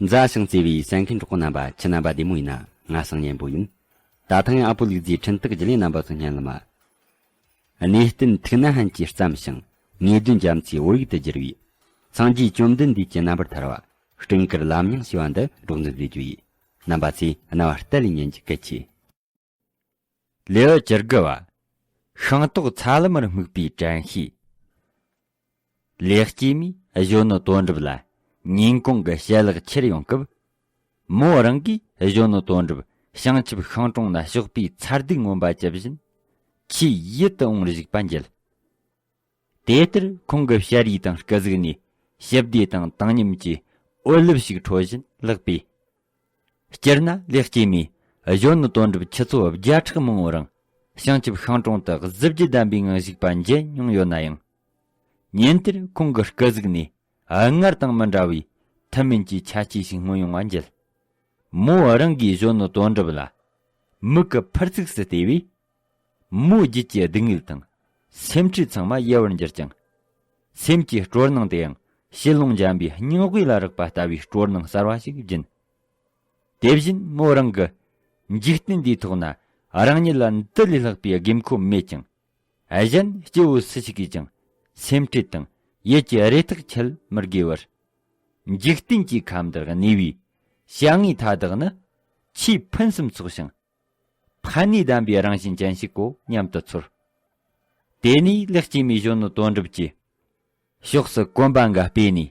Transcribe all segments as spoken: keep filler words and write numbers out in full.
མཛའ་ཞིང་བརྩེ་བའི་གསན་མཁན་གྲོགས་པོ་རྣམ་པ། ཁྱེད་རྣམ་པ་བདེ་མོ་ཡིན་ན། ང་སང་ཉན་པོ་ཡིན། ད་ཐེངས་ཨ་པོ་ལུག་རྫིའི་འཕྲིན་སྟེགས་བརྒྱུད་ལས་རྣམ་པ་ཚོ་སྙན་ལམ། གནས་བརྟན་ཐུགས་ན་ཧན་གྱིས་བརྩམས་ཤིང་། ངེས་དོན་རྒྱ་མཚོའི་བོད་ཡིག་ཏུ་བསྒྱུར་བའི། སངས་རྒྱས་བཅོམ་ལྡན་འདས་ཀྱི་རྣམ་པར་ཐར་བ། སྤྲིན་དཀར་ལམ་རྙིང་ཞེས་པ་འདི་སྒྲོག་འཛིན་མཛད་རྒྱུ་ཡིན། རྣམ་པ་ཚོས་རྣ་བ་གཏད་ལས་ཉན་རྒྱུ་གལ་ཆེ། ལེའུ་བཅུ་དགུ་བ། ཤིང་ཏོག་ཚ་ལམ་ར་སྨུག་པའི་དྲན་ཤེས། ལེགས་སྐྱེས་མས་གཞོན་ནུ་དོན་གྲུབ་ལ་ཉིན་གུང་གི་ཞལ་ལག་ཁྱེར་ཡོང་སྐབས། མོ་རང་གིས་གཞོན་ནུ་དོན་གྲུབ་བྱང་ཆུབ་ཤིང་དྲུང་ན་ཞོགས་པའི་ཚ་གདུགས་མངོན་པ་ཇི་བཞིན་ཆེས་ཡིད་དུ་འོང་བར་གཞིགས་པ་མཇལ། དེ་ལྟར་ཁོང་གི་ཞལ་རས་དང་སྐུ་གཟུགས་ནས་ཞི་བདེ་དང་བཏང་སྙོམས་ཀྱི་འོད་རླབས་ཤིག་འཕྲོ་བཞིན་ལགས་པས། སྤྱིར་ན་ལེགས་སྐྱེས་མས་གཞོན་ནུ་དོན་གྲུབ་ཆུ་ཚོད་བརྒྱ་ཕྲག་མང་བོ་རིང་བྱང་ཆུབ་ཤིང་དྲུང་དུ་གཟི་བརྗིད་ལྡན་པའི་ངང་བཞུགས་པ་མཇལ་མྱོང་ཡོད་ན་ཡང་། ཉིན་དེར་ཁོང་གི་སྐུ་གཟུགས་ནས་སྔར་དང་མི་འདྲ་བའི་ཐུན་མིན་གྱི་ཆ་བཅས་ཤིག་མངོན་ཡོང་བ་མཇལ། མོ་རང་གིས་གཞོན་ནུ་དོན་གྲུབ་ལ་མིག་གི་འཕུར་ཚུགས་སུ་བལྟས་པས། མོའི་རྒྱུད་ཀྱི་སྡུག་བསྔལ་དང་སེམས་ཁྲལ་ཚང་མ་ཡལ་བར་འགྱུར་ཅིང་། སེམས་ཀྱི་སྤྲོ་སྣང་དེ་ཡང་ཕྱི་ལོང་འཇམ་པའི་སྙིང་དབུས་ལ་རེག་པ་ལྟ་བུའི་སྤྲོ་སྣང་གསར་བ་ཞིག་སྦྱིན། དེ་བཞིན་མོ་རང་གི་འཇིག་རྟེན་འདིའི་ཐོག་ན་རང་ཉིད་ལ་འདི་ལས་ལྷག་པའི་དགོས་མཁོ་མེད་ཅིང་། གཞན་སྐྱེ་བོ་སུ་ཞིག་གིས་ཀྱང་སེམས་ཁྲལ་དང་ཡིད་ཀྱི་རེ་ཐག་ཆད་མི་དགོས་པར། འཇིག་རྟེན་གྱི་ཁམས་འདིར་གནས་པའི་བྱ་དངོས་མཐའ་དག་ནི་ཆེས་ཕུན་སུམ་ཚོགས་ཤིང་། ཕན་ནུས་ལྡན་པའི་རང་བཞིན་ཅན་ཞིག་གོ་སྙམ་དུ་ཚོར། དེ་ནས་ལེགས་སྐྱེས་མས་གཞོན་ནུ་དོན་གྲུབ་ཀྱི་ཕྱོགས་སུ་གོམ་པ་འགའ་སྤོས་ནས།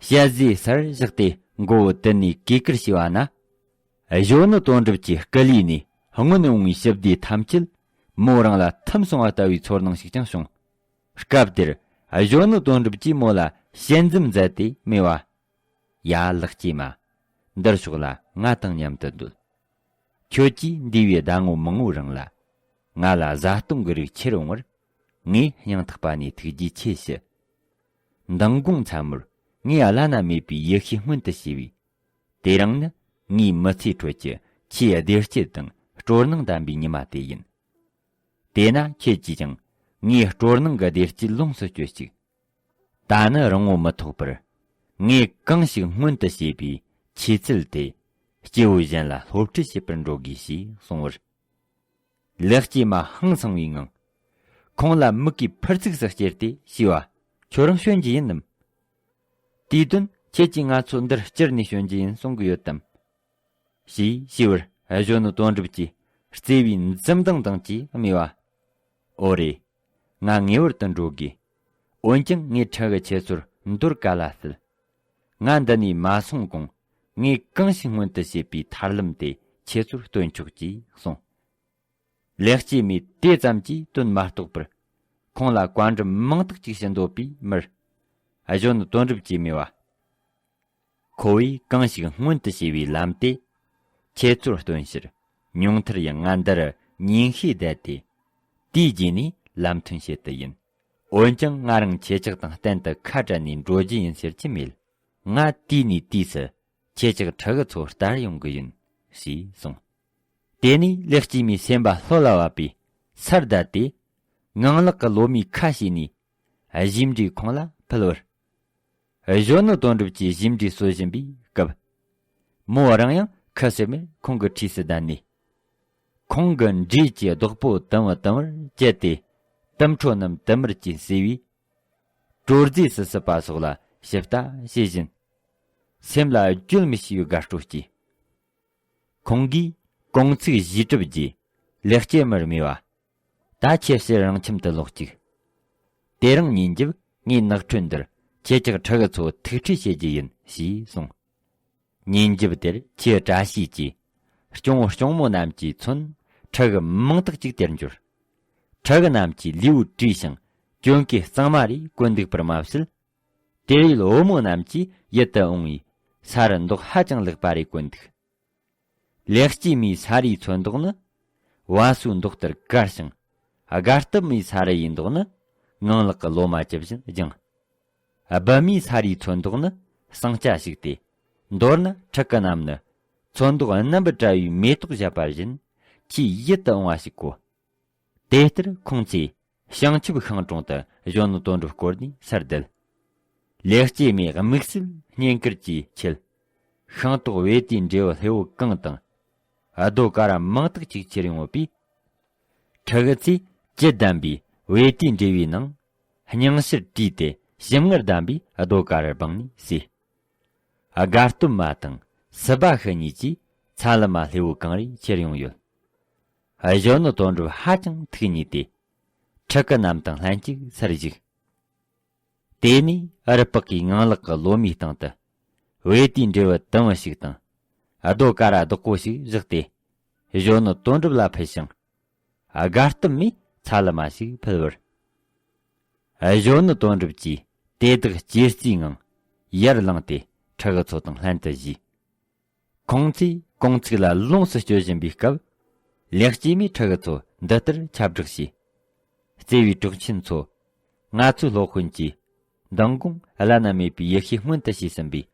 ཞལ་ཟས་སར་བཞག་སྟེ་མགོ་བོ་དུད་ནས་གུས་བཀུར་བྱས་པ་ན། གཞོན་ནུ་དོན་གྲུབ་ཀྱི་སྐུ་ལུས་ནས་མངོན་འོང་བའི་ཞི་བདེ་ཐམས་ཅད་མོ་རང་ལ་ཐིམ་སོང་བ་ལྟ་བུའི་ཚོར་སྣང་ཞིག་ཀྱང་བྱུང་། སྐབས་དེར་གཞོན་ནུ་དོན་གྲུབ་ཀྱིས་མོ་ལ་ཞལ་འཛུམ་མཛད་དེ་སྨྲས་པ། ཡ་ལེགས་སྐྱེས་མ། འདིར་ཞོག་ལ་ང་དང་མཉམ་དུ་སྡོད། ཁྱོད་ཀྱིས་འདས་པའི་ཟླ་ངོ་མང་པོའི་རིང་ལ་ང་ལ་བཟའ་བཏུང་གི་རིགས་ཁྱེར་འོང་བར་ངས་སྙིང་ཐག་པ་ནས་ཐུགས་རྗེ་ཆེ་ཞུ། མདང་དགོང་མཚན་མོར་ངས་བླ་ན་མེད་པའི་ཡེ་ཤེས་མངོན་དུ་བྱས་པས། དེ་རིང་ནི་ངའི་མི་ཚེའི་ཁྲོད་ཀྱི་ཆེས་བདེ་སྐྱིད་དང་སྤྲོ་སྣང་ལྡན་པའི་ཉི་མ་དེ་ཡིན། དེས་ན་ཁྱེད་ཀྱིས་ཀྱང་ངའི་སྤྲོ་སྣང་གི་བདེ་སྐྱིད་ལོངས་སུ་སྤྱོད་ཅིག། ད་ནི་རིང་པོ་མི་ཐོགས་པར། ངས་གང་ཞིག་སྔོན་དུ་བྱས་པའི་ཆོས་ཚུལ་དེ་སྐྱེ་བོ་གཞན་ལ་སློབ་ཁྲིད་བྱེད་པར་འགྲོ་དགོས་ཞེས་གསུངས་པར། ལེགས་སྐྱེས་མ་ཧང་སངས་པའི་ངང་། ཁོང་ལ་མིག་གིས་འཕུར་ཚུགས་སུ་བསྐྱལ་ཏེ་ཞུས་པ། ཁྱོད་རང་བྱོན་རྒྱུ་ཡིན་ནམ། དེའི་དོན་ཁྱེད་ཀྱིས་ང་ཚོ་འདིར་བསྐྱུར་ནས་བྱོན་རྒྱུ་ཡིན་གསུང་གི་ཡོད་དམ། ཞེས་ཞུས་པར་གཞོན་ནུ་དོན་གྲུབ་ཀྱིས་བརྩེ་བའི་འཛུམ་མདངས་དང་བཅས་སྨྲས་པ། ཨོ་རེད། ང་ངེས་པར་དུ་འགྲོ་དགོས། འོན་ཀྱང་ངས་ཁྲི་གིས་ཁྱེད་ཚོར་འདོར་ག་ལ་སྲིད། ང་འདི་ནས་མ་སོང་གོང་ངས་གང་ཞིག་སྔོན་དུ་བྱས་པའི་ཐར་ལམ་དེ་ཁྱེད་ཚོར་སྟོན་ཆོག་ཅེས་གསུངས། ལེགས་སྐྱེས་མས་དེ་ཙམ་གྱིས་དོན་མ་རྟོགས་པར་ཁོང་ལ་བཀའ་འདྲི་མང་དག་ཅིག་བྱེད་འདོད་པའི་མིར། གཞོན་ནུ་དོན་གྲུབ་ཀྱིས་སྨྲས་པ། ཁོ་བོས་གང་ཞིག་སྔོན་དུ་བྱས་པའི་ལམ་དེ་ཁྱེད་ཚོར་སྟོན་ཕྱིར་ཉུང་མཐར་ཡང་ང་འདིར་ཉིན་ཤས་བསྡད་དེ། དེའི་རྗེས་ནས་ལམ་མཐུན་བྱེད་དུ་ཡིན། འོན་ཀྱང་ང་རང་ཁྱེད་ཅག་དང་གཏན་དུ་ཁ་བྲལ་ནས་འགྲོ་རྒྱུ་ཡིན་ཟེར་གྱི་མེད། ང་དུས་ནས་དུས་སུ་ཁྱེད་ཅག་ཕྲུ་གུ་ཚོ་ལྟར་ཡོང་གི་ཡིན། ཞེས་གསུངས། དེ་ནས་ལེགས་སྐྱེས་མའི་སེམས་པ་ལྷོད་ལ་བབས་པས་སར་བསྡད་དེ། ངང་ལག་གི་ལོ་མའི་ཁ་ཕྱེས་ནས་བཞེས་འབྲས་ཁོང་ལ་ཕུལ་བར། གཞོན་ནུ་དོན་གྲུབ་ཀྱིས་བཞེས་འབྲས་གསོལ་བཞིན་པའི་སྐབས། མོ་རང་ཡང་ཁུ་སིམ་མེར་ཁོང་གི་འཁྲིས་སུ་བསྡད་ནས། ཁོང་གི་འབྲས་ཀྱི་རྡོག་པོ་དུམ་བུ་དུམ་བུར་བཅད་དེ། དུམ་ཁྲོ་རྣམས་དུ་མར་གྱིས་བསྲེས་པས། དྲོ་རྫས་སུ་བསྲུབས་པ་སོགས་ལ་ཞིབ་ལྟ་བྱེད་བཞིན། སེམས་ལ་བརྗོད་མི་ཤེས་པའི་དགའ་སྤྲོ་སྐྱེས། ཁོང་གིས་གུང་ཚིགས་བཞེས་གྲུབ་རྗེས་ལེགས་སྐྱེས་མར་སྨྲས་པ། ད་ཁྱེད་ཕྱིར་རང་ཁྱིམ་དུ་ལོག་ཅིག། དེ་རིང་ཉིན་རྒྱབ་ངའི་ནགས་ཁྲོད་འདིར་ཁྱེད་ཅག་ཕྲུ་གུ་ཚོ་ཐུག་འཕྲད་བྱེད་རྒྱུ་ཡིན་ཞེས་གསུངས། ཉིན་རྒྱབ་དེར་ཁྱེད་བཀྲ་ཤིས་ཀྱིས་སྐྱོང་བུ་སྐྱོང་མོ་རྣམས་ཀྱིས་མཚོན་ཕྲུ་གུ་མང་དག་ཅིག་དེར་འབྱོར། ཕྲུ་གུ་རྣམས་ཀྱིས་ལེའུ་བྲིས་ཤིང་གྱོན་གོས་གཙང་མ་རེ་གོན་འདུག་པར་མ་ཟད། དེར་ཡོད་བུ་མོ་རྣམས་ཀྱིས་ཡིད་དུ་འོང་བའི་ས་རུ་མདོག་ཧ་ཅང་ལེགས་པ་རེ་གོན་འདུག། ལེགས་སྐྱེས་མའི་ས་རའི་ཚོན་མདོག་ནི་བ་སོའི་མདོག་ལྟར་དཀར་ཞིང་། དགའ་སྟོབས་མའི་ས་ར་ཡི་མདོག་ནི་ངང་ལག་གི་ལོ་མ་ཇི་བཞིན་ལྗང་། སྦུ་མའི་ས་རའི་ཚོན་མདོག་ནི་ཟངས་ལྕགས་ཤིག་སྟེ། མདོར་ན་ཕྲུ་གུ་རྣམས་ནི་ཚོན་མདོག་རྣམ་པར་བཀྲ་བའི་མེ་ཏོག་བཞད་པ་བཞིན་ཆེས་ཡིད་དུ་འོང་བ་ཞིག་གོ། དེ་ལྟར་ཁོང་ཚོས་བྱང་ཆུབ་ཤིང་དྲུང་དུ་གཞོན་ནུ་དོན་གྲུབ་བསྐོར་ནས་སར་བསྡད། ལེགས་སྐྱེས་མའི་དམིགས་བསལ་བསྙེན་བཀུར་གྱི་ཆེད། ཤིང་ཏོག་བེ་ཏའི་འབྲས་བུ་སླེ་བོ་གང་དང་། རྡོ་ཀ་ར་མང་དག་ཅིག་ཁྱེར་ཡོང་ཡོད་པས། ཕྲུ་གུ་ཚོས་བཅུད་ལྡན་པའི་བེ་ཏའི་འབྲས་བུའི་ནང་། སྙིང་ཕྱིར་བྲིས་ཏེ་ཞིམ་མངར་ལྡན་པའི་རྡོ་ཀ་ར་སྦངས་ནས་ཟོས། དགའ་སྟོན་མ་དང་སྲིད་པ་ཤི་གཉིས་ཀྱིས་ཚ་ལུ་མ་སླེ་བོ་གང་རེ་ཁྱེར་ཡོང་ཡོད། གཞོན་ནུ་དོན་གྲུབ་ཧ་ཅང་ཐུགས་མཉེས་ཏེ། ཕྲུ་གུ་རྣམས་དང་ལྷན་ཅིག་སར་བཞུགས། དེ་ནས་རུ་དཔོག་གིས་ངང་ལག་གི་ལོ་མའི་སྟེང་དུ། བེ་ཏའི་འབྲས་བུ་དུམ་བུ་ཞིག་དང་། རྡོ་ཀ་ར་བདག་པོ་ཞིག་བཞག་སྟེ། གཞོན་ནུ་དོན་གྲུབ་ལ་ཕུལ་ཞིང་། དགའ་སྟོན་མས་ཚ་ལུ་མ་ཞིག་ཕུལ་བར། གཞོན་ནུ་དོན་གྲུབ་ཀྱིས་དེ་དག་ལྕེ་རྩིའི་ངང་ཡར་བླངས་ཏེ་ཕྲུ་གུ་ཚོ་དང་ལྷན་དུ་བཞུས། ཁོང་ཚོས་གུང་ཚིགས་ལ་ལོངས་སུ་སྤྱོད་བཞིན་པའི་སྐབས། ལེགས་སྐྱེས་མས་ཕྲུ་གུ་ཚོ་འདི་ལྟར་ཁྱབ་བསྒྲགས་བྱས། བརྩེ་བའི་གྲོགས་ཆེན་ཚོ། ང་ཚོའི་སློབ་དཔོན་གྱིས། མདང་དགོང་བླ་ན་མེད་པའི་ཡེ་ཤེས་མངོན་དུ་བྱས་ཟིན་པས།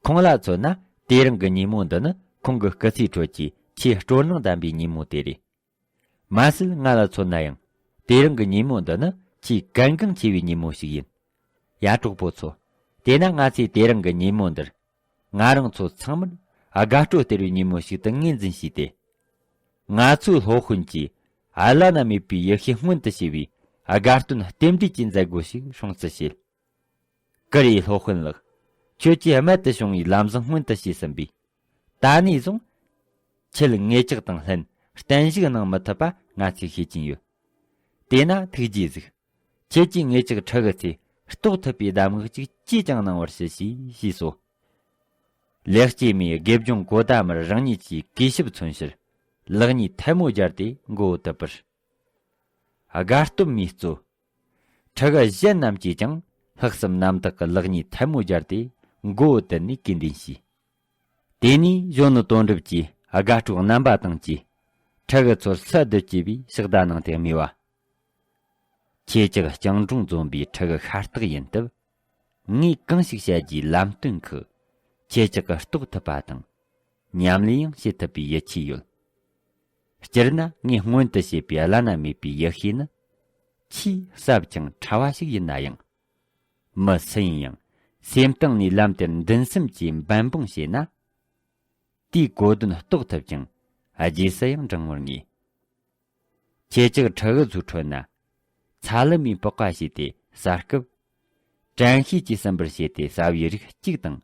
ཁོང་ལ་མཚོན་ན་དེ་རིང་གི་ཉིན་མོ་འདི་ནི་ཁོང་གི་སྐུ་ཚེའི་ཁྲོད་ཀྱི་ཆེས་སྤྲོ་སྣང་ལྡན་པའི་ཉིན་མོ་དེ་རེད། མ་ཟད་ང་ལ་མཚོན་ན་ཡང་དེ་རིང་གི་ཉིན་མོ་འདི་ནི་ཆེས་གལ་འགངས་ཆེ་བའི་ཉིན་མོ་ཞིག་ཡིན། ཡ་གྲོགས་པོ་ཚོ། དེས་ན་ང་ཚོས་དེ་རིང་གི་ཉིན་མོ་འདིར། ང་རང་ཚོ་ཚང་མར་དགའ་སྤྲོ་སྟེར་བའི་ཉིན་མོ་ཞིག་ཏུ་ངོས་འཛིན་བྱས་ཏེ། ང་ཚོའི་སློབ་དཔོན་གྱིས་བླ་ན་མེད་པའི་ཡེ་ཤེས་མངོན་དུ་བྱས་པའི་དགའ་སྟོན་རྟེན་འབྲེལ་གྱི་མཛད་སྒོ་ཞིག་སྲུང་བརྩི་བྱེད། ཀུ་རེ་སློབ་དཔོན་ལགས། ཁྱོད་ཀྱིས་རྨད་དུ་བྱུང་བའི་ལམ་བཟང་མངོན་དུ་བྱས་ཟིན་པས། ད་ནས་བཟུང་། ཁྱེད་ངེད་ཅག་དང་ལྷན་བརྟན་བཞུགས་གནང་མི་ཐུབ་པ་ང་ཚོས་ཤེས་ཀྱིན་ཡོད། དེས་ན་ཐུགས་རྗེས་གཟིགས། ཁྱེད་ཀྱིས་ངེད་ཅག་ཕྲུ་གུ་ཚོས་རྟོགས་ཐུབ་པའི་གདམས་ངག་ཅིག་ཅིས་ཀྱང་གནང་བར་ཞུ་ཞེས་ཞུས་སོ། ལེགས་སྐྱེས་མས་དགེ་སྦྱོང་གོ་ད་མར་རང་ཉིད་ཀྱི་གུས་ཞབས་མཚོན་ཕྱིར་ལག་གཉིས་ཐལ་མོ་སྦྱར་ཏེ་མགོ་བོ་དུད་པར། དགའ་སྟོན་མས་གཙོས། ཕྲུ་གུ་གཞན་རྣམས་ཀྱིས་ཀྱང་ལྷག་བསམ་རྣམ་དག་གི་ལག་གཉིས་ཐལ་མོ་སྦྱར་ཏེ་མགོ་བོ་དུད་ནས་གུས་འདུན་བྱས། དེ་ནས་གཞོན་ནུ་དོན་གྲུབ་ཀྱིས་དགའ་སྤྲོའི་རྣམ་པ་དང་བཅས་ཕྲུ་གུ་ཚོར་སུ་བསྡུ་བཅས་པའི་ཕྱག་བརྡ་གནང་སྟེ་སྨྲས་པ། ཁྱེད་ཅག་སྤྱང་གྲུང་འཛོམས་པའི་ཕྲུ་གུ་ཤ་སྟག་ཡིན་སྟབས། ངས་གང་ཞིག་བཤད་རྒྱུའི་ལམ་སྟོན་ཁག་ཁྱེད་ཅག་གིས་རྟོགས་ཐུབ་པ་དང་། ཉམས་ལེན་ཡང་བྱེད་ཐུབ་པའི་ཡིད་ཆེས་ཡོད། སྤྱིར་ན་ངས་མངོན་དུ་བྱས་པའི་བླ་ན་མེད་པའི་ཡེ་ཤེས་ནི། ཆེས་ཟབ་ཅིང་ཕྲ་བ་ཞིག་ཡིན་ན་ཡང་། མི་སུ་ཡིན་ཡང་སེམས་གཏིང་ནས་ལམ་དེར་འདུན་སེམས་ཀྱིས་འབད་འབུངས་བྱས་ན། དེའི་གོ་དོན་རྟོགས་ཐུབ་ཅིང་རྗེས་སུ་ཡང་འབྲང་བར་ངེས། ཁྱེད་ཅག་ཕྲུ་གུ་ཚོའི་ཁྲོད་ན། ཚ་ལུ་མའི་པགས་ཀ་ཞེས་ཏེ་ཟ་སྐབས། དྲན་ཤེས་ཀྱིས་ཟིན་པར་བྱས་ཏེ་ཟ་བའི་རིགས་གཅིག་དང་།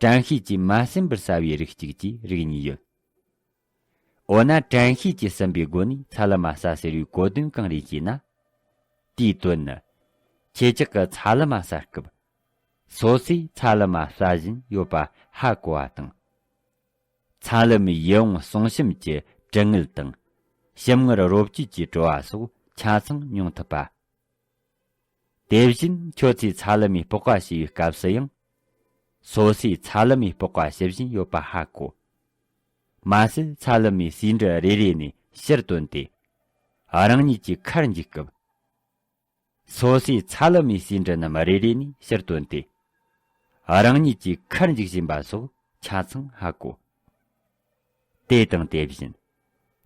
དྲན་ཤེས་ཀྱིས་མ་ཟིན་པར་ཟ་བའི་རིགས་གཅིག་བཅས་རིགས་གཉིས་ཡོད། འོ་ན་དྲན་ཤེས་ཀྱིས་ཟིན་པའི་སྒོ་ནས་ཚ་ལུ་མ་ཟ་ཟེར་བའི་གོ་དོན་གང་རེད་ཅེ་ན། དེའི་དོན་ནི། ཁྱེད་ཅག་གིས་ཚ་ལུ་མ་ཟ་སྐབས། སོ་སོས་ཚ་ལུ་མ་ཟ་བཞིན་ཡོད་པ་ཧ་གོ་བ་དང་། ཚ་ལུ་མའི་ཡིད་འོང་གསུང་གཤམ་གྱི་དྲི་ངད་དང་། ཞིམ་མངར་རོ་བཅུད་ཀྱི་བྲོ་བ་སོགས་ཆ་ཚང་མྱོང་ཐུབ་པ། དེ་བཞིན་ཁྱོད་ཚོས་ཚ་ལུ་མའི་པགས་པ་ཞུ་བའི་སྐབས་སུ་ཡང་། སོ་སོས་ཚ་ལུ་མའི་པགས་པ་ཞུ་བཞིན་ཡོད་པ་ཧ་གོ། མ་ཟད་ཚ་ལུ་མའི་ཟེའུ་འབྲུ་རེ་རེ་ནས་ཕྱིར་བཏོན་ཏེ། རང་ཉིད་ཀྱི་ཁར་འཇུག་སྐབས། སོ་སོས་ཚ་ལུ་མའི་ཟེའུ་འབྲུ་རྣམས་རེ་རེ་ནས་ཕྱིར་བཏོན་ཏེ། རང་ཉིད་ཀྱི་ཁར་འཇུག་བཞིན་པ་སོགས་ཆ་ཚང་ཧ་གོ། དེ་དང་དེ་བཞིན།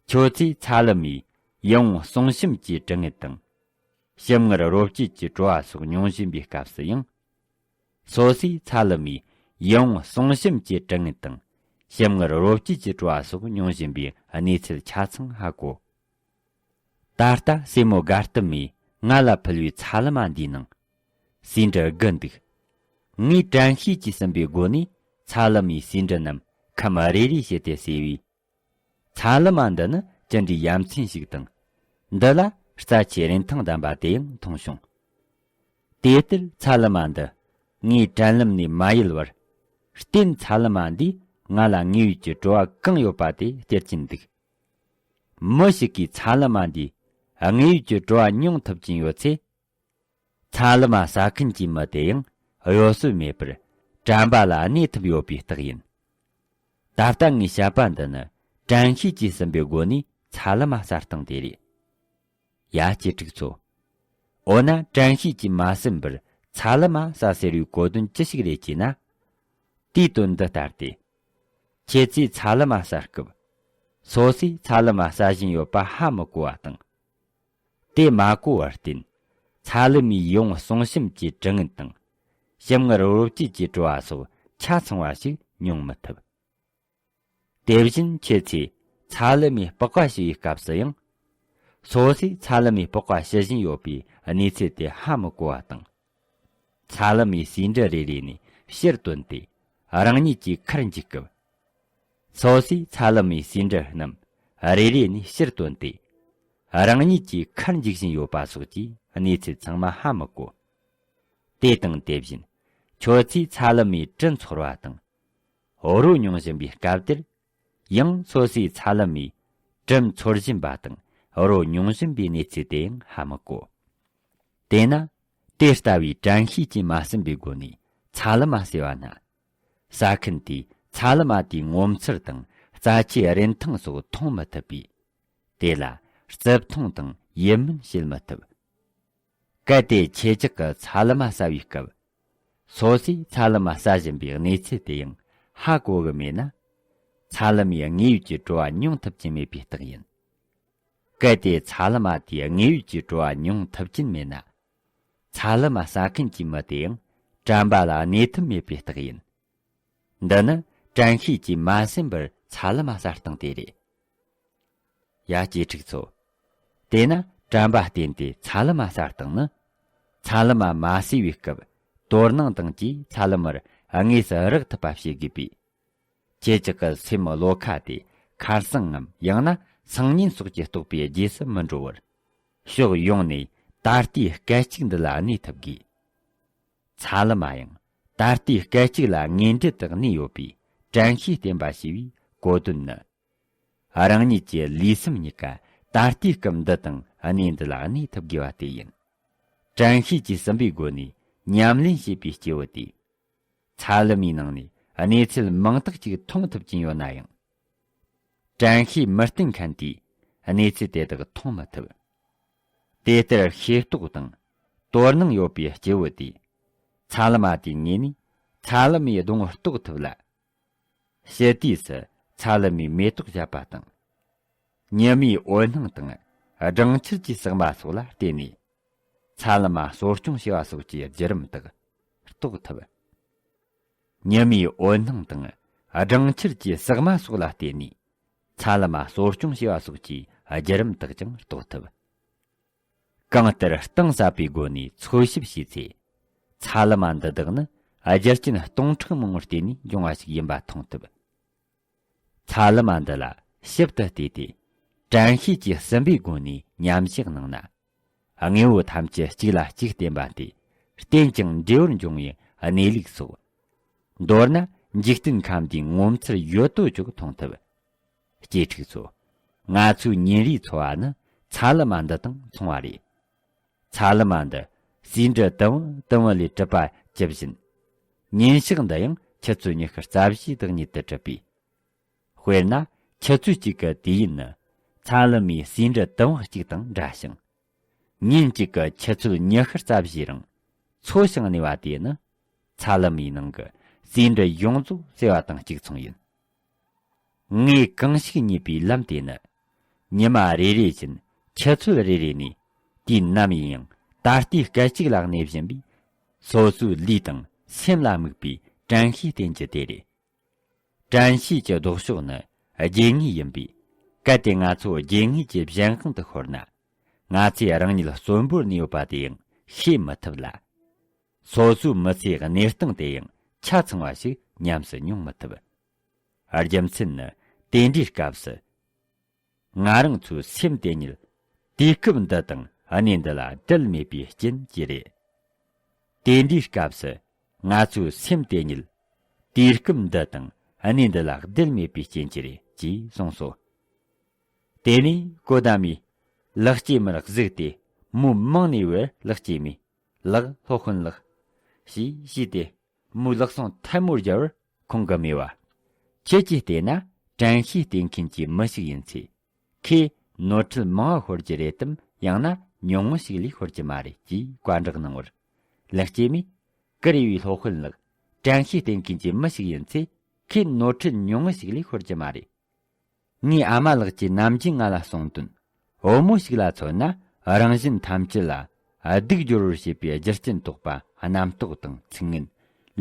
ཁྱོད་ཚོས་ཚ་ལུ་མའི་ཡིད་འོང་གསུང་གཤམ་གྱི་དྲི་ངད་དང་། ཞིམ་མངར་རོ་བཅུད་ཀྱི་བྲོ་བ་སོགས་མྱོང་བཞིན་པའི་སྐབས་སུ་ཡང་། སོ་སོས་ཚ་ལུ་མའི་ཡིད་འོང་གསུང་གཤམ་གྱི་དྲི་ངད་དང་། ཞིམ་མངར་རོ་བཅུད་ཀྱི་བྲོ་བ་སོགས་མྱོང་བཞིན་པའི་གནས་ཚུལ་ཆ་ཚང་ཧ་གོ། ད་ལྟ་སྲས་མོ་དགའ་སྟོན་མས་ང་ལ་ཕུལ་བའི་ཚ་ལུ་མ་འདིའི་ནང་། ཟེའུ་འབྲུ་དགུ་འདུག། ངས་དྲན་ཤེས་ཀྱིས་ཟིན་པའི་སྒོ་ནས་ཚ་ལུ་མའི་ཟེའུ་འབྲུ་རྣམས་ཁམ་རེ་རེ་བྱས་ཏེ་ཟོས་པས། ཚ་ལུ་མ་འདི་ནི་ཅི་འདྲའི་ཡ་མཚན་ཞིག་དང་། འདི་ལ་རྩ་ཆེའི་རིན་ཐང་ལྡན་པ་དེ་ཡང་མཐོང་བྱུང་། དེ་ལྟར་ཚ་ལུ་མ་འདི་ངའི་དྲན་ལམ་ནས་མ་ཡལ་བར། རྟེན་ཚ་ལུ་མ་འདིས་ང་ལ་དངོས་ཡོད་ཀྱི་བྲོ་བ་གང་ཡོད་པ་དེ་སྟེར་གྱིན་འདུག། མི་ཞིག་གིས་ཚ་ལུ་མ་འདིས་དངོས་ཡོད་ཀྱི་བྲོ་བ་མྱོང་ཐུབ་ཀྱིན་ཡོད་ཚེ། ཚ་ལུ་མ་ཟ་མཁན་གྱི་མི་དེ་ཡང་གཡོ་ཟོལ་མེད་པར་དྲན་པ་ལ་གནས་ཐུབ་ཡོད་པའི་རྟགས་ཡིན། ད་ལྟ་ངས་བཤད་པ་འདི་ནི་དྲན་ཤེས་ཀྱིས་ཟིན་པའི་སྒོ་ནས་ཚ་ལུ་མ་ཟ་སྟངས་དེ་རེད། ཡ། གཅེས་ཕྲུག་ཚོ། འོ་ན་དྲན་ཤེས་ཀྱིས་མ་ཟིན་པར་ཚ་ལུ་མ་ཟ་ཟེར་བའི་གོ་དོན་ཅི་ཞིག་རེད་ཅེ་ན། དེའི་དོན་འདི་ལྟར་ཏེ། ཁྱེད་ཚོས་ཚ་ལུ་མ་ཟ་སྐབས། སོ་སོས་ཚ་ལུ་མ་ཟ་བཞིན་ཡོད་པ་ཧ་མི་གོ་བ་དང་། དེ་མ་གོ་བར་བརྟེན། ཚ་ལུ་མའི་ཡིད་འོང་གསུང་གཤམ་གྱི་དྲི་ངད་དང་། ཞིམ་མངར་རོ་བཅུད་ཀྱི་བྲོ་བ་སོགས་ཆ་ཚང་བ་ཞིག་ མྱོང་མི་ཐུབ། དེ་བཞིན་ཁྱེད་ཚོས་ཚ་ལུ་མའི་སྤགས་པ་ཞུ་བའི་སྐབས་སུ་ཡང་། སོ་སོས་ཚ་ལུ་མའི་སྤགས་པ་ཞུ་བཞིན་ཡོད་པའི་གནས་ཚུལ་དེ་ཧ་མི་གོ་བ་དང་། ཚ་ལུ་མའི་ཟེའུ་འབྲུ་རེ་རེ་ནས་ཕྱིར་བཏོན་ཏེ་རང་ཉིད་ཀྱི་ཁར་འཇུག་སྐབས། སོ་སོས་ཚ་ལུ་མའི་ཟེའུ་འབྲུ་རྣམས་རེ་རེ་ནས་ཕྱིར་བཏོན་ཏེ། རང་ཉིད་ཀྱི་ཁར་འཇུག་བཞིན་ཡོད་པ་སོགས་ཀྱི་གནས་ཚུལ་ཚང་མ་ཧ་མི་གོ། དེ་དང་དེ་བཞིན་ཁྱོད་ཚོས་ཚ་ལུ་མའི་དྲི་ཚོར་བ་དང་། རོ་མྱོང་བཞིན་པའི་སྐབས་དེར། ཡང་སོ་སོའི་ཚ་ལུ་མའི་དྲིམ་ཚོར་བཞིན་པ་དང་རོ་མྱོང་བཞིན་པའི་གནས་ཚུལ་དེ་ཡང་ཧ་མི་གོ། དེས་ན། དེ་ལྟ་བུའི་དྲན་ཤེས་ཀྱིས་མ་ཟིན་པའི་སྒོ་ནས་ཚ་ལུ་མ་ཟོས་པ་ན། ཟ་མཁན་དེས་ཚ་ལུ་མ་དེའི་ངོ་མཚར་དང་རྩ་ཆེའི་རིན་ཐང་སོགས་མཐོང་མི་ཐུབ་པས། དེ་ལ་རྩིབ་མཐོང་དང་ཡིད་སྨོན་བྱེད་མི་ཐུབ། གལ་ཏེ་ཁྱེད་ཅག་གིས་ཚ་ལུ་མ་ཟ་བའི་སྐབས། སོ་སོས་ཚ་ལུ་མ་ཟ་བཞིན་པའི་གནས་ཚུལ་དེ་ཡང་ཧ་གོ་གི་མེད་ན། ཚ་ལུ་མའི་དངོས་ཡོད་ཀྱི་བྲོ་བ་མྱོང་ཐུབ་ཀྱི་མེད་པའི་རྟགས་ཡིན། གལ་ཏེ་ཚ་ལུ་མ་དེའི་དངོས་ཡོད་ཀྱི་བྲོ་བ་མྱོང་ཐུབ་ཀྱིན་མེད་ན། ཚ་ལུ་མ་ཟ་མཁན་གྱི་མི་དེ་ཡང་དྲན་པ་ལ་གནས་ཐབས་མེད་པའི་རྟགས་ཡིན། འདི་ནི་དྲན་ཤེས་ཀྱིས་མ་ཟིན་པར་ཚ་ལུ་མ་ཟ་སྟངས་དེ་རེད། ཡ། གཅེས་ཕྲུག་ཚོ། དེས་ན་དྲན་པ་བརྟེན་ཏེ་ཚ་ལུ་མ་ཟ་སྟངས་ནི། ཚ་ལུ་མ་མ་ཟོས་པའི་སྐབས་དོ་སྣང་དང་བཅས་ཚ་ལུ་མར་དངོས་སུ་རེག་ཐུབ་པ་བྱེད་དགོས་པས། ཁྱེད་ཅག་གི་སེམས་བློ་ཁ་དེ་ཁ་སང་ངམ་ཡང་ན་སང་ཉིན་སོགས་ཀྱི་རྟོག་པའི་རྗེས་སུ་མི་འགྲོ་བར། ཕྱོགས་ཡོངས་ནས་ད་ལྟའི་སྐད་ཅིག་འདི་ལ་གནས་ཐུབ་དགོས། ཚ་ལུ་མ་ཡང་ད་ལྟའི་སྐད་ཅིག་ལ་དངོས་འབྲེལ་དུ་གནས་ཡོད་པའི་དྲན་ཤེས་བརྟེན་པ་ཞེས་པའི་གོ་དོན་ནི། རང་ཉིད་ཀྱི་ལུས་སེམས་གཉིས་ཀ་ད་ལྟའི་སྐབས་འདི་དང་གནས་འདི་ལ་གནས་ཐུབ་དགོས་པ་དེ་ཡིན། དྲན་ཤེས་ཀྱིས་ཟིན་པའི་སྒོ་ནས་ཉམས་ལེན་བྱེད་པའི་སྐྱེས་བུ་དེ། ཚ་ལུ་མའི་ནང་ནས་གནས་ཚུལ་མང་དག་ཅིག་མཐོང་ཐུབ་ཀྱིན་ཡོད་ན་ཡང་། དྲན་ཤེས་མི་བརྟེན་མཁན་དེས་གནས་ཚུལ་དེ་དག་མཐོང་མི་ཐུབ། དེ་ལྟར་ཤེས་རྟོགས་དང་དོ་སྣང་ཡོད་པའི་སྐྱེས་བུ་དེས། ཚ་ལུ་མ་དེའི་ངོས་ནས་ཚ་ལུ་མའི་གདོང་རྟོགས་ཐུབ་ལ། ཕྱི་དུས་སུ་ཚ་ལུ་མའི་མེ་ཏོག་བཞད་པ་དང་། ཉི་མའི་འོད་སྣང་དང་སྦྲང་ཆར་གྱི་ཟེགས་མ་སོགས་ལ་བརྟེན་ནས། ཚ་ལུ་མ་གསོ་སྐྱོང་བྱས་པ་སོགས་ཀྱི་བརྒྱུད་རིམ་དག་རྟོགས་ཐུབ། ཉི་མའི་འོད་སྣང་དང་སྦྲང་ཆར་གྱི་ཟེགས་མ་སོགས་ལ་བརྟེན་ནས། ཚ་ལུ་མ་གསོ་སྐྱོང་བྱས་པ་སོགས་ཀྱི་བརྒྱུད་རིམ་དག་ཀྱང་རྟོགས་ཐུབ། གང་ལྟར་གཏིང་ཟབ་པའི་སྒོ་ནས་འཚོལ་ཞིབ་བྱས་ཚེ། ཚ་ལུ་མ་འདི་དག་ནི་རྒྱུ་རྐྱེན་སྟོང་ཕྲག་མང་པོར་བརྟེན་ནས་འབྱུང་བ་ཞིག་ཡིན་པ་མཐོང་ཐུབ། ཚ་ལུ་མ་འདི་ལ་ཞིབ་ཏུ་བལྟས་ཏེ། དྲན་ཤེས་ཀྱིས་ཟིན་པའི་སྒོ་ནས་མཉམ་བཞག་གནང་ན། དངོས་པོ་ཐམས་ཅད་གཅིག་ལ་གཅིག་བརྟེན་པ་སྟེ། བརྟེན་ཅིང་འབྲེལ་བར་འབྱུང་བའི་གནས་ལུགས་སོགས། མདོར་ན་འཇིག་རྟེན་ཁམས་འདིའི་ངོ་མཚར་ཡོད་དོ་ཅོག་མཐོང་ཐུབ། གཅེས་ཕྲུག་ཚོ། ང་ཚོའི་ཉིན་རེའི་འཚོ་བ་ནི་ཚ་ལུ་མ་འདི་དང་མཚུངས་པ་རེད། ཚ་ལུ་མ་འདི་ཟེའུ་འབྲུ་དུམ་བུ་དུམ་བུ་ལས་གྲུབ་པ་ཇི་བཞིན། ཉིན་ཞག་འདི་ཡང་ཆུ་ཚོད་ཉི་ཤུ་རྩ་བཞིའི་བདག་ཉིད་དུ་གྲུབ་པས། དཔེར་ན་ཆུ་ཚོད་གཅིག་གི་དུས་ཡུན་ནི་ཚ་ལུ་མའི་ཟེའུ་འབྲུ་དུམ་བུ་གཅིག་དང་འདྲ་ཞིང་། ཉིན་གཅིག་གི་ཆུ་ཚོད་ཉི་ཤུ་རྩ་བཞིའི་རིང་འཚོ་ཞིང་གནས་པ་དེ་ནི། ཚ་ལུ་མའི་ནང་གི་ཟེའུ་འབྲུ་ཡོངས་རྫོགས་ཟོས་པ་དང་གཅིག་མཚུངས་ཡིན། ངས་གང་ཞིག་རྙེད་པའི་ལམ་དེ་ནི། ཉི་མ་རེ་རེ་བཞིན་ཆུ་ཚོད་རེ་རེ་ནས། དུས་ནམ་ཡིན་ཡང་ད་ལྟའི་སྐད་ཅིག་ལ་གནས་བཞིན་པའི། སོ་སོའི་ལུས་དང་སེམས་ལ་དམིགས་པའི་དྲན་ཤེས་བསྟེན་རྒྱུ་དེ་རེད། དྲན་ཤེས་ཀྱི་ལྡོག་ཕྱོགས་ནི་རྒྱུ་དངོས་ཡིན་པས། གལ་ཏེ་ང་ཚོ་རྒྱུ་དངོས་ཀྱི་གཞན་དབང་དུ་ཤོར་ན། ང་ཚོས་རང་ཉིད་གསོན་པོར་གནས་ཡོད་པ་དེ་ཡང་ཤེས་མི་ཐུབ་ལ། སོ་སོའི་མི་ཚེའི་གནས་སྟངས་དེ་ཡང་ཆ་ཚང་བ་ཞིག་ཉམས་སུ་མྱོང་མི་ཐུབ། རྒྱུ་མཚན་ནི་དེ་འདྲའི་སྐབས་སུ། ང་རང་ཚོའི་སེམས་དེ་ཉིད་དུས་སྐབས་འདི་དང་གནས་འདི་ལ་འབྲེལ་མེད་པའི་རྐྱེན་གྱིས་རེད། དེ་འདྲའི་སྐབས་སུ་ང་ཚོའི་སེམས་དེ་ཉིད་དུས་སྐབས་འདི་དང་གནས་འདི་ལ་འབྲེལ་མེད་པའི་རྐྱེན་གྱིས་རེད་ཅེས་གསུངས་སོ། དེ་ནས་གོ་ད་མའི་ལག་སྐྱེས་མར་གཟིགས་ཏེ་མོའི་མིང་ནས་བོས། ལག་སྐྱེས་མས། ལགས་སློབ་དཔོན་ལགས། ཞེས་ཞུས་ཏེ། མོའི་ལག་ཟུང་ཐལ་མོ་སྦྱར་བར་ཁོང་གིས་སྨྲས་པ། ཁྱེད་ཀྱིས་བལྟས་ན་དྲན་ཤེས་བསྟེན་མཁན་གྱི་མི་ཞིག་ཡིན་ཚེ། ཁོས་ནོར་འཁྲུལ་མང་བ་ཤོར་གྱི་རེད་དམ། ཡང་ན་ཉུང་ངུ་ཞིག་ལས་ཤོར་གྱི་མ་རེད་ཅེས་བཀའ་བསྒྲགས་གནང་བར། ལག་སྐྱེས་མས། ཀུ་རེ་བའི་སློབ་དཔོན་ལགས། དྲན་ཤེས་བསྟེན་མཁན་གྱི་མི་ཞིག་ཡིན་ཚེ། ཁོས་ནོར་འཁྲུལ་ཉུང་ངུ་ཞིག་ལས་ཤོར་གྱི་མ་རེད། ངའི་ཨ་མ་ལགས་ཀྱིས་ནམ་རྒྱུན་ང་ལ་གསུངས་དོན། བུ་མོ་ཞིག་ལ་མཚོན་ན། རང་བཞིན་ཐམས་ཅད་ལ་སྡུག་སྦྱོར་བར་བྱེད་པའི་རྒྱུ་རྐྱེན་དོགས་པ། རྣམ་རྟོག་དང་ཚིག་ངན།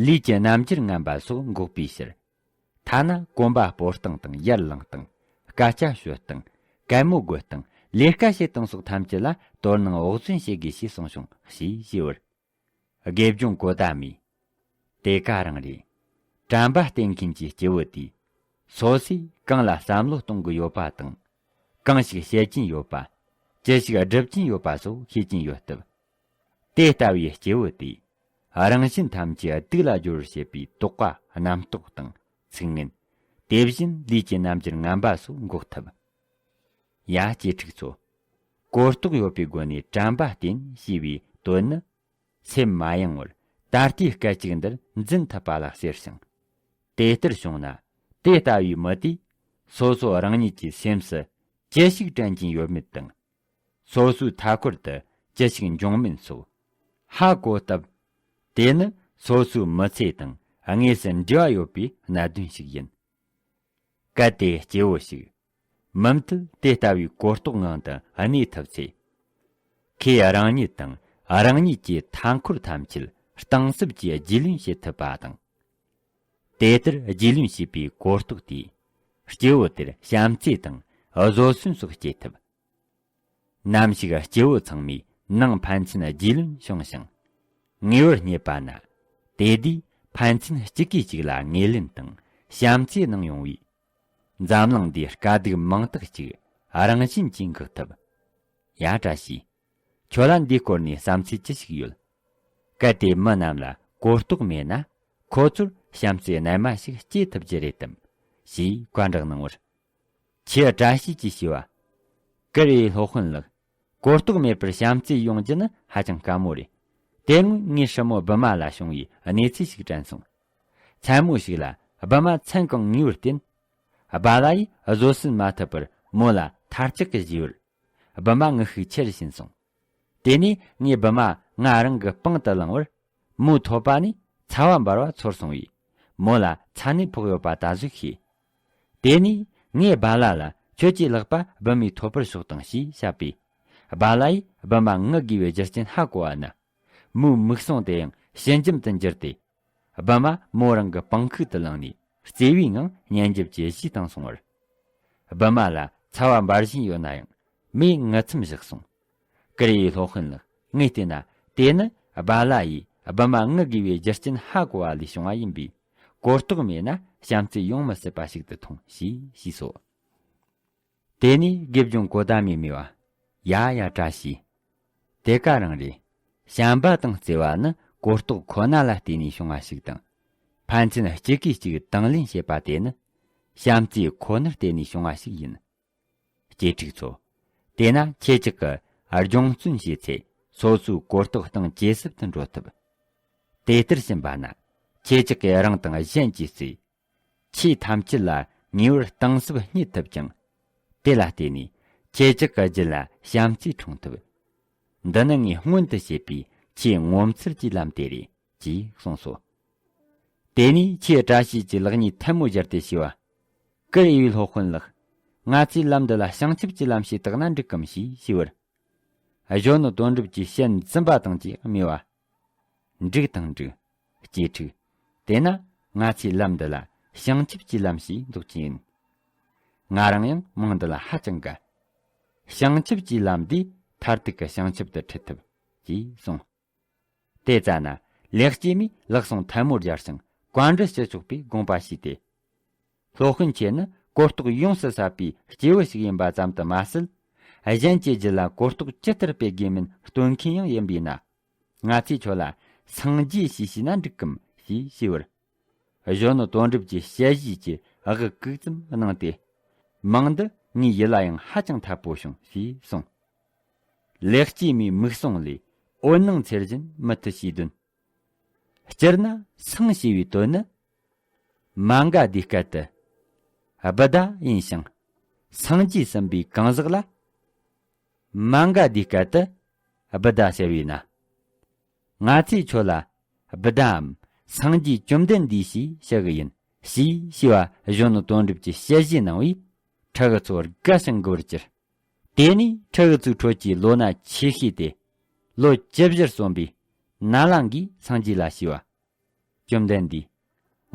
ལུས་ཀྱི་རྣམ་འགྱུར་ངན་པ་སོགས་འགོག་པའི་ཕྱིར། ཐ་ན་གོམ་པ་སྤོ་སྟངས་དང་ཡར་ལངས་སྟངས། སྐད་ཆ་ཤོད་སྟངས། གད་མོ་དགོད་སྟངས། ལས་ཀ་བྱེད་སྟངས་སོགས་ཐམས་ཅད་ལ་དོ་སྣང་བག་ཟོན་བྱེད་དགོས་ཞེས་གསུངས་བྱུང་ཞེས་ཞུས་པར། དགེ་སྦྱོང་གོ་ཏ་མས། དེ་ག་རང་རེད། དྲན་པ་བསྟེན་མཁན་གྱི་སྐྱེ་བོ་དེས། སོ་སོས་གང་ལ་བསམ་བློ་གཏོང་གི་ཡོད་པ་དང་། གང་ཞིག་བཤད་ཀྱིན་ཡོད་པ། ཅི་ཞིག་སྒྲུབ་ཀྱིན་ཡོད་པ་སོགས་ཤེས་ཀྱིན་ཡོད་སྟབས། དེ་ལྟ་བུའི་སྐྱེ་བོ་དེས། རང་གཞན་ཐམས་ཅད་སྡུག་ལ་སྦྱོར་བར་བྱེད་པའི་དོགས་པ་རྣམ་རྟོག་དང་ཚིག་ངན། དེ་བཞིན་ལུས་ཀྱི་རྣམ་འགྱུར་ངན་པ་སོགས་འགོག་ཐུབ། ཡ། གཅེས་ཕྲུག་ཚོ། གོ་རྟོགས་ཡོད་པའི་སྒོ་ནས་དྲན་པ་བསྟེན་ཞེས་པའི་དོན་ནི། སེམས་མ་ཡེངས་བར་ད་ལྟའི་སྐད་ཅིག་འདིར་འཛིན་ཐུབ་པ་ལ་ཟེར་ཞིང་། དེ་ལྟར་བྱུང་ན། དེ་ལྟ་བུའི་མི་དེས་སོ་སོ་རང་ཉིད་ཀྱི་སེམས་སུ་ཅི་ཞིག་དྲན་གྱིན་ཡོད་མེད་དང་། སོ་སོའི་མཐའ་འཁོར་དུ་ཅི་ཞིག་འབྱུང་མིན་སོགས་ཧ་གོ་སྟབས། དེ་ནི་སོ་སོའི་མི་ཚེ་དང་དངོས་སུ་འབྲེལ་བ་ཡོད་པའི་གནད་དོན་ཞིག་ཡིན། གལ་ཏེ་སྐྱེ་བོ་ཞིག་མུ་མཐུད་དེ་ལྟ་བུའི་གོ་རྟོགས་ངང་དུ་གནས་ཐུབ་ཚེ། ཁོས་རང་ཉིད་དང་རང་ཉིད་ཀྱི་མཐའ་འཁོར་ཐམས་ཅད་གཏིང་ཟབ་ཀྱིས་རྒྱུས་ལོན་བྱེད་ཐུབ་པ་དང་། དེ་ལྟར་རྒྱུས་ལོན་བྱས་པའི་གོ་རྟོགས་དེས་སྐྱེ་བོ་དེར་བྱམས་བརྩེ་དང་བཟོད་བསྲན་སོགས་སྐྱེ་ཐུབ། ནམ་ཞིག་སྐྱེ་བོ་ཚང་མའི་ནང་ཕན་ཚུན་རྒྱུས་ལོན་བྱུང་ཞིང་། ངེས་པར་རྙེད་པ་ན། དེ་དུས་ཕན་ཚུན་གཅིག་གིས་གཅིག་ལ་ངོས་ལེན་དང་བྱམས་བརྩེ་གནང་ཡོང་བས། འཛམ་གླིང་འདིའི་དཀའ་སྡུག་མང་དག་ཅིག་རང་བཞིན་གྱིས་འགག་ཐུབ། ཡ། བཀྲ་ཤིས། ཁྱོད་ལ་འདིའི་སྐོར་ནས་བསམ་ཚུལ་ཅི་ཞིག་ཡོད། གལ་ཏེ་མི་རྣམས་ལ་གོ་རྟོགས་མེད་ན། ཁོ་ཚོར་བྱམས་བརྩེ་རྣལ་མ་ཞིག་སྐྱེ་ཐུབ་རྒྱུ་རེད་དམ། ཞེས་བཀའ་བསྒྲགས་གནང་བར། ཁྱེད་བཀྲ་ཤིས་ཀྱིས་ཞུས་པ། ཀུ་རེ་སློབ་དཔོན་ལགས། གོ་རྟོགས་མེད་པར་བྱམས་བརྩེ་ཡོང་རྒྱུ་ནི་ཧ་ཅང་དཀའ་མོ་རེད། དེ་སྔོན་ངའི་སྲིང་མོ་བི་མ་ལ་བྱུང་བའི་གནས་ཚུལ་ཞིག་དྲན་སོང་། མཚན་མོ་ཞིག་ལ་བི་མ་མཚན་གང་ངུས་པར་བརྟེན། བི་ལ་ཡིས་བཟོད་བསྲན་མ་ཐུབ་པར་མོ་ལ་ཐལ་ལྕག་གིས་གཞུས་པར། བི་མ་ངུ་ཤུགས་ཆེ་རུ་ཕྱིན་སོང་། དེ་ནས་ངས་བི་མ་ང་རང་གི་པང་དུ་བླངས་པར། མོའི་ཐོད་པ་ནས་ཚ་བ་འབར་བ་ཚོར་སོང་བས། མོ་ལ་ཚ་ནད་ཕོག་ཡོད་པ་ད་གཟོད་ཤེས། དེ་ནས་ངས་བི་ལ་ལ་ཁྱོད་ཀྱི་ལག་པ་བི་མའི་ཐོད་པར་ཕྱོགས་དང་ཞེས་བཤད་པས། བི་ལ་ཡིས་བི་མ་ངུ་དགོས་པའི་རྒྱུ་རྐྱེན་ཧ་གོ་བ་ན། མོའི་མིག་ཟུང་དེ་ཡང་ཞི་འཇམ་དུ་འགྱུར་ཏེ། བི་མ་མོ་རང་གི་པང་ཁུག་ཏུ་བླངས་ནས་བརྩེ་བའི་ངང་ཉན་འཇོག་གྱིས་བཞེས་བཏང་སོང་བར། བི་མ་ལ་ཚ་བ་འབར་བཞིན་ཡོད་ན་ཡང་མོས་ངུ་མཚམས་བཞག་སོང་། ཀུ་རེ་ཡི་སློབ་དཔོན་ལགས། ངས་བལྟས་ན་དེ་ནི་བི་ལ་ཡིས་བི་མ་ངུ་དགོས་པའི་རྒྱུ་རྐྱེན་ཧ་གོ་བ་ལས་བྱུང་བ་ཡིན་པས། གོ་རྟོགས་མེད་ན་བྱམས་བརྩེ་ཡོང་མི་སྲིད་པ་ཞིག་ཏུ་མཐོང་ཞེས་ཞུས་སོ། དེ་ནས་དགེ་སྦྱོང་གོ་ཏ་མས་སྨྲས་པ། ཡ་ཡ། བཀྲ་ཤིས། དེ་ག་རང་རེད། བྱམས་པ་དང་བརྩེ་བ་ནི་གོ་རྟོགས་ཁོ་ན་ལ་བརྟེན་ནས་བྱུང་བ་ཞིག་དང་། ཕན་ཚུན་གཅིག་གིས་གཅིག་དང་ལེན་བྱེད་པ་དེ་ནི། བྱམས་བརྩེ་ཁོ་ནར་བརྟེན་ནས་བྱུང་བ་ཞིག་ཡིན། གཅེས་ཕྲུག་ཚོ། དེས་ན་ཁྱེད་ཅག་གིས་སྦྱོང་བརྩོན་བྱས་ཚེ་སོ་སོའི་གོ་རྟོགས་གཏིང་ཇེ་ཟབ་ཏུ་འགྲོ་ཐུབ། དེ་ལྟར་ཕྱིན་པ་ན། ཁྱེད་ཅག་གིས་རང་དང་གཞན་གྱི་ཚེ། ཆོས་ཐམས་ཅད་ལ་ངེས་པར་གཏིང་ཟབ་རྙེད་ཐུབ་ཅིང་། དེ་ལ་བརྟེན་ནས་ཁྱེད་ཅག་གི་རྒྱུད་ལ་བྱམས་བརྩེ་འཁྲུངས་ཐུབ། འདི་ནི་ངས་སྔོན་དུ་བཤད་པའི་ཆེས་ངོ་མཚར་གྱི་ལམ་དེ་རེད། ཅེས་གསུངས་སོ། དེ་ནས་ཁྱེད་བཀྲ་ཤིས་ཀྱིས་ལག་གཉིས་ཐལ་མོ་སྦྱར་ཏེ་ཞུས་པ། ཀུ་རེ་ཡི་སློབ་དཔོན་ལགས། ང་ཚོས་ལམ་འདི་ལ་བྱང་ཆུབ་ཀྱི་ལམ་ཞེས་བཏགས་ན་འགྲིག་གམ་ཞེས་ཞུས་པར། གཞོན་ནུ་དོན་གྲུབ་ཀྱིས་ཞལ་འཛུམ་པ་དང་བཅས་སྨྲས་པ། འགྲིག་དང་འགྲིག། གཅེས་ཕྲུག། དེས་ན་ང་ཚོས་ལམ་འདི་ལ་བྱང་ཆུབ་ཀྱི་ལམ་ཞེས་འདོགས་ཀྱི་ཡིན། ང་རང་ཡང་མིང་འདི་ལ་ཧ་ཅང་དགའ། བྱང་ཆུབ་ཀྱི་ལམ་འདིས་མཐར་ཐུག་གི་བྱང་ཆུབ་ཏུ་ཁྲིད་ཐུབ། ཅེས་གསུངས། དེ་ཙ་ན་ལེགས་སྐྱེས་མས་ལག་ཟུང་ཐལ་མོ་སྦྱར་ཞིང་བཀའ་འདྲི་ཞུ་ཆོག་པའི་དགོངས་པ་བཞེས་ཏེ། སློབ་དཔོན་ཁྱེད་ནི་གོ་རྟོགས་ཡོངས་སུ་ཟབ་པའི་སྐྱེས་བུ་ཞིག་ཡིན་པ་ཙམ་དུ་མ་ཟད། གཞན་གྱི་རྒྱུད་ལ་གོ་རྟོགས་ཇི་ལྟར་སྤེལ་དགོས་མིན་སྟོན་མཁན་ཡང་ཡིན་པས་ན། ང་ཚོས་ཁྱོད་ལ་སངས་རྒྱས་ཞེས་ཞུས་ན་འགྲིག་གམ་ཞེས་ཞུས་པར། གཞོན་ནུ་དོན་གྲུབ་ཀྱིས་ཞལ་བཞེས་ཀྱི་དབུགས་གུག་ཙམ་གནང་སྟེ། མིང་འདི་ངའི་ཡིད་ལ་ཡང་ཧ་ཅང་འཐད་པོ་བྱུང་ཞེས་གསུངས། ལེགས་སྐྱེས་མའི་མིག་ཟུང་ལས་འོད་སྣང་འཚེར་བཞིན་མུ་མཐུད་ཞུས་དོན། སྤྱིར་ན་སངས་ཞེས་པའི་དོན་ནི། མ་འགའ་དེའི་སྐད་དུ། བུདྡྷ་ཡིན་ཞིང་། སངས་རྒྱས་གསུམ་པའི་གང་ཟག་ལ། མ་འགའ་དེའི་སྐད་དུ། བུདྡྷ་ཟེར་བས་ན། ང་ཚོས་ཁྱོད་ལ། བུདྡྷའམ། སངས་རྒྱས་བཅོམ་ལྡན་འདས་ཞེས་བྱ་གི་ཡིན། ཞེས་ཞུས་པ་གཞོན་ནུ་དོན་གྲུབ་ཀྱིས་ཞལ་བཞེས་གནང་བས། ཕྲུ་གུ་ཚོ་དགའ་ཞིང་མགུ་བར་གྱུར། དེ་ནས་ཕྲུ་གུ་ཚོའི་ཁྲོད་ཀྱི་ལོ་ན་ཆེ་ཤོས་དེ། ལོ་བཅུ་བཞིར་སོན་པའི་ནཱ་ལེནྡྲའི་སངས་རྒྱས་ལ་ཞུས་པ། བཅོམ་ལྡན་འདས།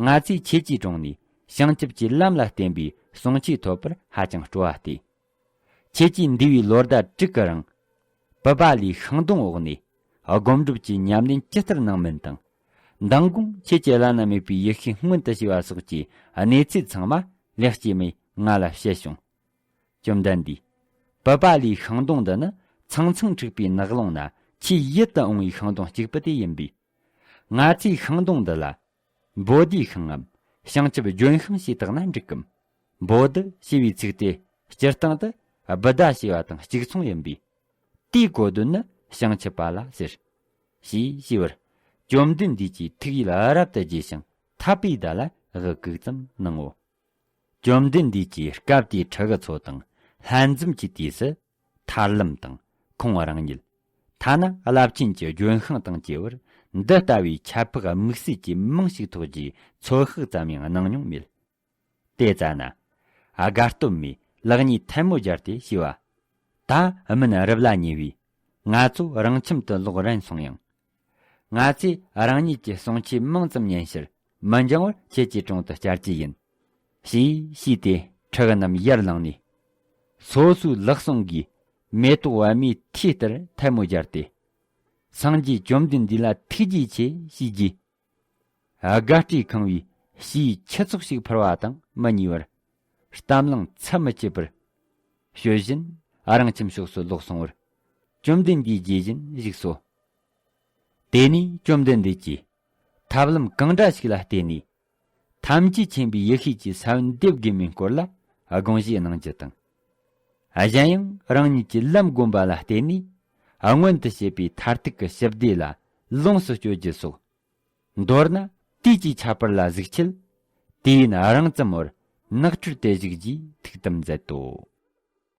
ང་ཚོས་ཁྱེད་ཀྱི་དྲུང་ནས་ བྱང་ཆུབ་ཀྱི་ལམ་ལ་བརྟེན་པའི་བསྲུང་མཆོག་ཐོབ་པར་ཧ་ཅང་སྤྲོ་བ་བརྟས། ཁྱེད་ཀྱིས་འདས་པའི་ལོ་ཟླ་དྲུག་གི་རིང་། པི་པ་ལའི་ཤིང་སྡོང་འོག་ནས་སྒོམ་སྒྲུབ་ཀྱི་ཉམས་ལེན་ཇི་ལྟར་གནང་མིན་དང་། མདང་དགོང་ཁྱེད་ཀྱི་བླ་ན་མེད་པའི་ཡེ་ཤེས་མངོན་དུ་བྱས་པ་སོགས་ཀྱི་གནས་ཚུལ་ཚང་མ་ལེགས་སྐྱེས་མས་ང་ལ་བཤད་བྱུང་། བཅོམ་ལྡན་འདས། པི་པ་ལའི་ཤིང་སྡོང་འདི་ནི་ཚང་ཚང་འཁྲིགས་པའི་ནགས་ཀློང་ན་ཆེས་ཡིད་དུ་འོང་བའི་ཤིང་སྡོང་གཅིག་པུ་དེ་ཡིན་པས། ང་ཚོས་ཤིང་སྡོང་འདི་ལ་བོ་དྷིའི་ཤིང་ངམ་བྱང་ཆུབ་ལྗོན་ཤིང་ཞེས་བཏགས་ན་འགྲིག་གམ། བོ་དྷི་ཞེས་པའི་ཚིག་དེ་སྤྱིར་བཏང་དུ་བུདྡྷ་ཞེས་པ་དང་གཅིག་མཚུངས་ཡིན་པས། དེའི་གོ་དོན་ནི་བྱང་ཆུབ་པ་ལ་ཟེར། ཞེས་ཞུས་པར། བཅོམ་ལྡན་འདས་ཀྱིས་ཐུགས་ཡིད་རབ་ཏུ་དགྱེས་ཤིང་འཐད་པའི་བརྡ་ལ་དབུ་གུག་ཙམ་གནང་ངོ་། བཅོམ་ལྡན་འདས་ཀྱིས་སྐབས་དེའི་ཕྲུ་གུ་ཚོ་དང་ལྷན་འཛོམས་ཀྱི་དུས་སུ། ཐར་ལམ་དང་ཁོང་རང་ཉིད། ཐ་ན་རླབས་ཆེན་གྱི་ལྗོན་ཤིང་དང་བཅས་པར་འདི་ལྟ་བུའི་ཁྱད་འཕགས་དམིགས་བསལ་གྱི་མིང་ཞིག་ཐོགས་རྒྱུའི་ཚོད་དཔག་ཙམ་ཡང་གནང་མྱོང་མེད། དེ་ཙ་ན། དགའ་སྟོན་མས་ལག་གཉིས་ཐལ་མོ་སྦྱར་ཏེ་ཞུས་པ། ད་སྨན་རབ་ལ་ཉེ་བས། ང་ཚོ་རང་ཁྱིམ་དུ་ལོག་རན་སོང་ཡང་། ང་ཚོས་རང་ཉིད་ཀྱི་བསྲུང་མཆོག་མིང་ཙམ་ཉན་ཕྱིར་མི་འགྱང་བར་ཁྱེད་ཀྱི་དྲུང་དུ་བཅར་གྱི་ཡིན། ཞེས་ཞུས་ཏེ་ཕྲུ་གུ་རྣམས་ཡར་ལངས་ནས། སོ་སོའི་ལག་ཟུང་གིས་མེ་ཏོག་པདྨའི་ཐོས་ལྟར་ཐལ་མོ་སྦྱར་ཏེ། སངས་རྒྱས་བཅོམ་ལྡན་འདས་ལ་ཐུགས་རྗེ་ཆེ་ཞེས་བགྱིས། དགའ་སྤྲོས་ཁེངས་པའི་ཕྱིའི་ཁྱུ་ཚོགས་ཤིག་འཕུར་བ་དང་མི་ཉེ་བར། གཏམ་གླེང་ཚད་མི་ཆད་པར་ཤོད་བཞིན་རང་ཁྱིམ་ཕྱོགས་སུ་ལོག་སོང་བར། བཅོམ་ལྡན་འདས་དགྱེས་བཞིན་བཞུགས་སོ། དེ་ནས་བཅོམ་ལྡན་འདས་ཀྱིས་ཐབས་ལམ་གང་འདྲ་ཞིག་ལ་བརྟེན་ནས་ཐམས་ཅད་མཁྱེན་པའི་ཡེ་ཤེས་ཀྱི་ས་བོན་འདེབས་དགོས་མིན་སྐོར་ལ་དགོངས་བཞེས་གནང་རྒྱུ་དང་། གཞན་ཡང་རང་ཉིད་ཀྱི་ལམ་བསྒོམ་པ་ལ་བརྟེན་ནས་མངོན་དུ་བྱེད་པའི་མཐར་ཐུག་གི་ཞི་བདེ་ལ་ལོངས་སུ་སྤྱོད་རྒྱུ་སོགས། མདོར་ན་དུས་ཀྱི་ཁྱད་པར་ལ་གཟིགས་ཆེད། དུས་ཡུན་རིང་ཙམ་བར་ནགས་ཁྲོད་དུ་བཞུགས་རྗེས་ཐུགས་དམ་མཛད་དོ།